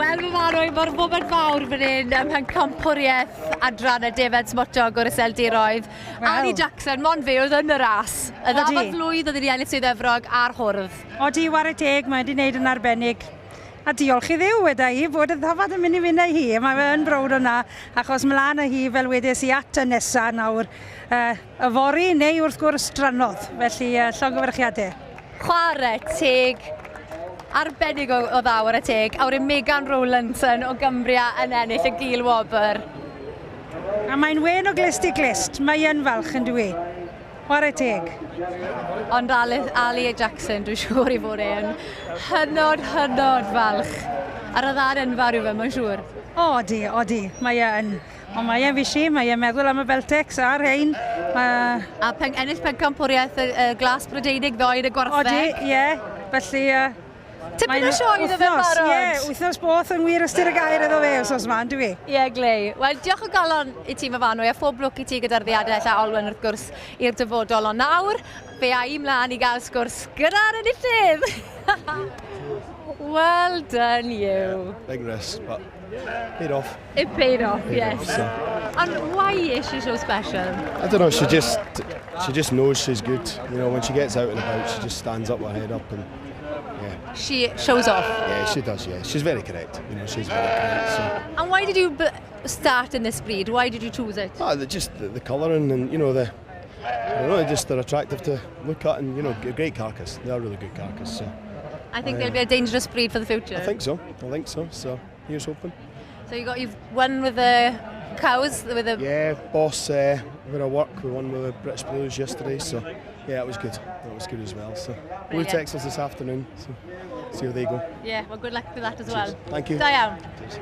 Wel, Myfanwy, mae'r foment fawr fan hyn ym Mhencampwriaeth adran y Defed Smotog o'r Iseldiroedd. Wel. Ali Jackson, mond fe oedd yn y ras. Y Odi. ddafad flwydd oedd wedi ennill Swydd Efrog a'r hwrdd. Odi, ware teg, mae wedi wneud yn arbennig. A diolch i Dduw, weda i, bod y ddafad yn mynd i fynd â hi. Mae fe yn browd o'na, achos mlaen â hi, fel wedes i, at y nesa nawr. Yfory neu wrth gwrs drannodd. Felly, llongyfarchiadau. Chwarae teg, arbennig o, o dda, ware teg. A wedyn Megan Rowlandson o Gymbria yn ennill y gil wobr. A mae'n wen o glust i glust, mae yn falch yn dwi. Chwarae teg. Ond Ali, Ali Jackson, dwi'n siŵr i fod e'n hynod, hynod falch. Ar y ddad enfawr yw fe, mae'n siŵr. O, odi, odi, mae e yn. Ond mae e'n fishi, mae e'n meddwl am y Beltex a'r rhein. Mae... A pen, ennill pencampwriaeth y, y Glas Brydeinig ddoe yn y gwartheg. Odi, ie. Felly... Tipyn o sioe iddo fe'n barod. Ie, wythnos both yng ngwir ystyr y gair iddo fe wsos yma, yn dwi? Ie, glei. Wel, diolch o galon i ti, Myfanwy, a phob lwc i ti gyda'r ddiadell a Olwen, wrth gwrs, i'r dyfodol. Ond nawr, fe a i mlaen i gael sgwrs gyda'r enillydd! Well done you. Yeah, big risk, but paid off. It paid off, paid yes. Off, so. And why is she so special? I don't know, she just she just knows she's good. You know, when she gets out and about, she just stands up with her head up and yeah. She shows off. Yeah, she does, yeah. She's very correct. You know, she's very correct. So. And why did you start in this breed? Why did you choose it? Ah, the, just the, the colouring and, you know, the I don't know, just they're attractive to look at and, you know, great carcass. They are really good carcass, so. I think they'll be a dangerous breed for the future. I think so. I think so. So here's hoping. So you got you've won with the cows with the Yeah, boss. Where I work, we won with the British Blues yesterday. So yeah, it was good. That was good as well. So Blue Texas this afternoon. So see how they go. Yeah, well good luck with that as Cheers. well. Thank you. Da iawn. Cheers.